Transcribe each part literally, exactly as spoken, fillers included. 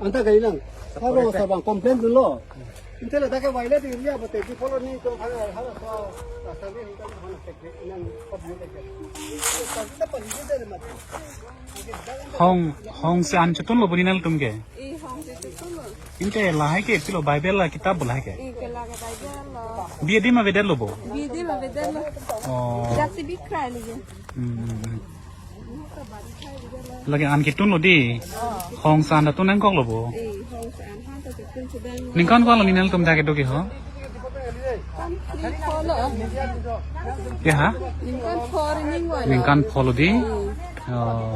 Anta kailang. Haro sabang complain dunlo. Inte la dak ke violate area ba te ki follow ni to haro haro sa sa ni hung ta hung ta ke nang kop ni ke. Hong, hong si an chotun lo bo ni nangtum ke? I hong si chotun lo. Inte lahai ke pilo Bible la kitab bo lahai ke? I ke la ke Bible lo. Bidi ma avedet lo bo? Bidi ma avedet lo. Oh. Jati bikrai lagi. Hmm. Lagi an kitun lo di. Hong san ta tun nangkok lo bo. Eh, hong san han ta tun sedang. Ningkan ko lo ni nangtum dak kedo ke ho? Kan ni ko lo. Ya ha? Ningkan ko ni ko lo. Ningkan ko lo di. Hmm. Oh.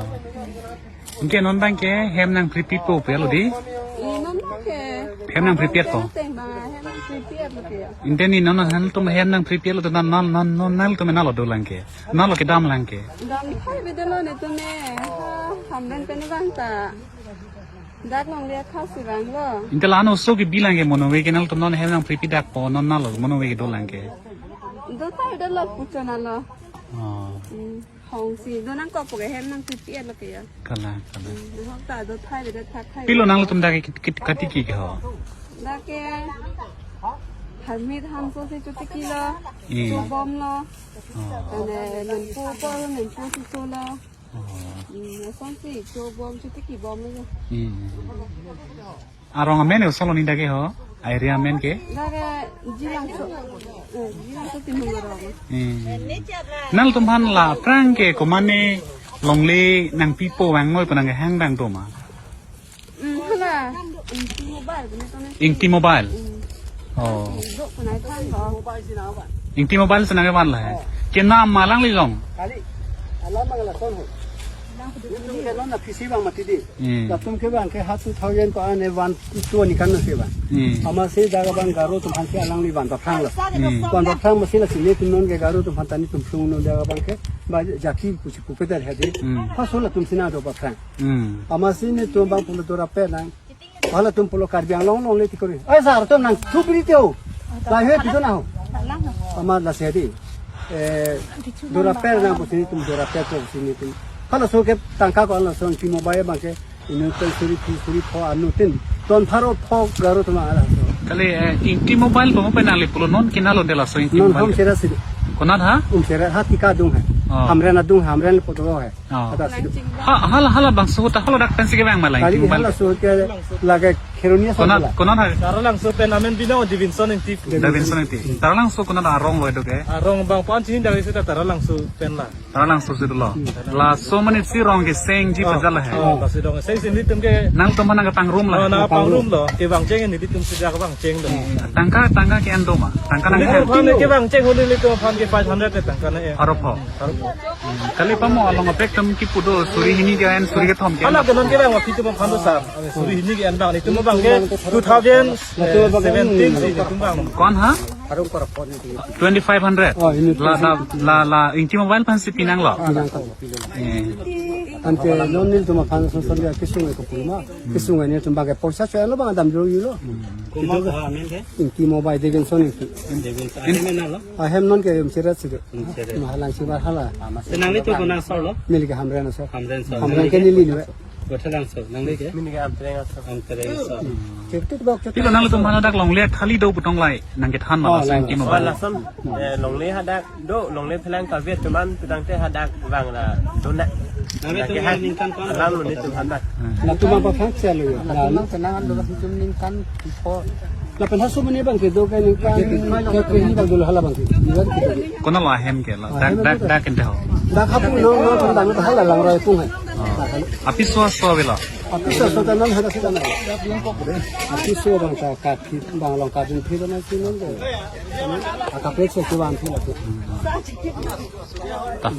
Anke non abang ke hem nangpri pipo pe lo di. Eh, non ke. Hem nangpri piat ko. Teng bang hem nangpri piat lo ke ya. Inte ni non nangtum hem nangpri piat lo to non non non nangtum nalo dolang ke. Nalo kedam lang ke. Dam thai avedet lo netum e. Ha, Hamren pen vang ta. Dak longle khasi vanglo. Inte la non oso kebi lang ke mono ave ke nangtum non hem nangpri pi dak po non nalo mono ave ke dolang ke. Do thai avedet lo puchot nalo. Oh. Hmm, hong si do nangkok po ke hem nangpri piat lo ke ya. Kalang, kalang. Hmm, hok ta do thai avedet thak thai. Pilo nangtum dak ke kit, kit, katiki ke ho? Dak ke Harmit Hanso si chotiki lo. Hmm. Chobom lo. Oh. Ane Nonpu po, Nonpu si cholo. Oh. Hmm, lason si chobom chotiki bom lo. Hmm. Arong amen ke oso lo ni dak ke ho? Area amen ke? Dak ke Jilangso. Eh, Jilangso Timung arong. Hmm. Nangtum aphan la aphrang ke komatne longle nangpipo vang noi pu nangkehang abang do ma? Hmm, hala. Ingti Mobile, bener kan? Ingti Mobile. Hmm. Oh. Do punai than lo. Ingti Mobile si nangkevan lahai. Kenam ma alanglilong? Kali. Alam abang lason ho. Netum ke non na P C abang mati di. Hmm. Latum ke abang ke ha two thousand ko an e one two ni kan si abang. Hmm. Amatsi dak abang Garo atum aphan ke alangli van ta phrang lo. Hmm. Van ta phrang amatsi lasi netum non ke Garo atum aphan ta netum phlung non dak abang ke ba jati pusi pupe dar hedi. Hmm. Paso latum si nangdo ba phrang. Hmm. Amatsi netum abang pulo dora pe nang. Halatum pulo Karbi Anglong longle ti kori. Ai sar to nang thupri teo. Lahai pidun aho. Amat lasi di. Eh, dora per nang pusi netum dora per to pusi netum. Halaso ke tangka ko halaso Ingti Mobile abang ke inut pen suri phi suri pho anut tin. Ton pharo pho Garo atum halaso. Kali, eh, Ingti Mobile ko mo pen nangli pulo non kinalo de laso Ingti Mobile. Non hom sera sidi. Konat ha? Umseret ha tika adung hai. Oh. Hamren adung hai, Hamren le poto hai. Oh. Ada sih. Ha, hala, halabangso ta hala dak pensi kevang ma la Ingti Mobile. Kali halaso ke lake Kheroni aso. Konat, konat ha? Taralangso pen amen binong Davidson Ingti. Davidson Ingti. Taralangso konat arong lo do ke? Arong abang pon chini dak isi ta Taralangso pen la. Taralangso si dolo. Hmm. Laso mane si rong kesengji pajal lahai. Oh, pasi dong. Sengji netum ke. Nangtum aphan nangkepangrum la. Oh, nangpangrum lo. Kevang cheng netum si dak vang cheng lo. Tangka, tangka ke-en do ma? Tangka nang netum aphan kevang cheng holi netum aphan ke five hundred ke tangka na ya. Aro pho. Kali pamo along apek tum kipu do suri hini ke-en suri kethom ke-en. Hala ke non kevang wa pitu pam phandu sar. Suri hini ke-en bang netum abang ke two thousand seventeen si netum bang. Kon ha? Twenty five hundred. Oh, ini la, la, la, la, Ingti Mobile aphan si pinang lo. Pinang lo. Eh. Ante non netum aphan son son ya kesung ke pulma. Kesung netum abang ke poisa so lo abang dam jor lo. Kuma ko amen ke? Ingti Mobile Davidson Ingti. Davidson. Amen lo. Ahem non ke Umseret si do. Umseret. Mahalang si bar hala. Senang netum konat aso lo? Neli ke Hamren aso. Hamren aso. Hamren ke neli ni. Kotha Langso, nangli ke? Neli ke Amtreng aso. Amtreng aso. Cek tu bak cek. Pilo nangtum aphan dak longle thali do pu tong lahai nangkethan ma. Oh, laso Ingti Mobile. Oh, lason. Eh, longle hadak do, longle phelang kaviet teman pedang te hadak vang la dona. Nangtum nangkethan ningkan ko-an? Alam lo netum hadak. Latum apa fraksi lo ya? Latum kenangan do netum ningkan po. Lapen haso mane abang ke do ke ningkan ke ke ni abang dolo hala abang ke. Iwan ke do. Konat lo ahem ke la? Dak, dak, dak ente ho. Dak hapu no no abang hala lang roi pung hai. Oh. Apiso aso avelo? Apiso aso ta non hada sita na. Apiso abang ta kat abang long kat phi na si non ke. Akapek se ke abang phi la tu. Ta.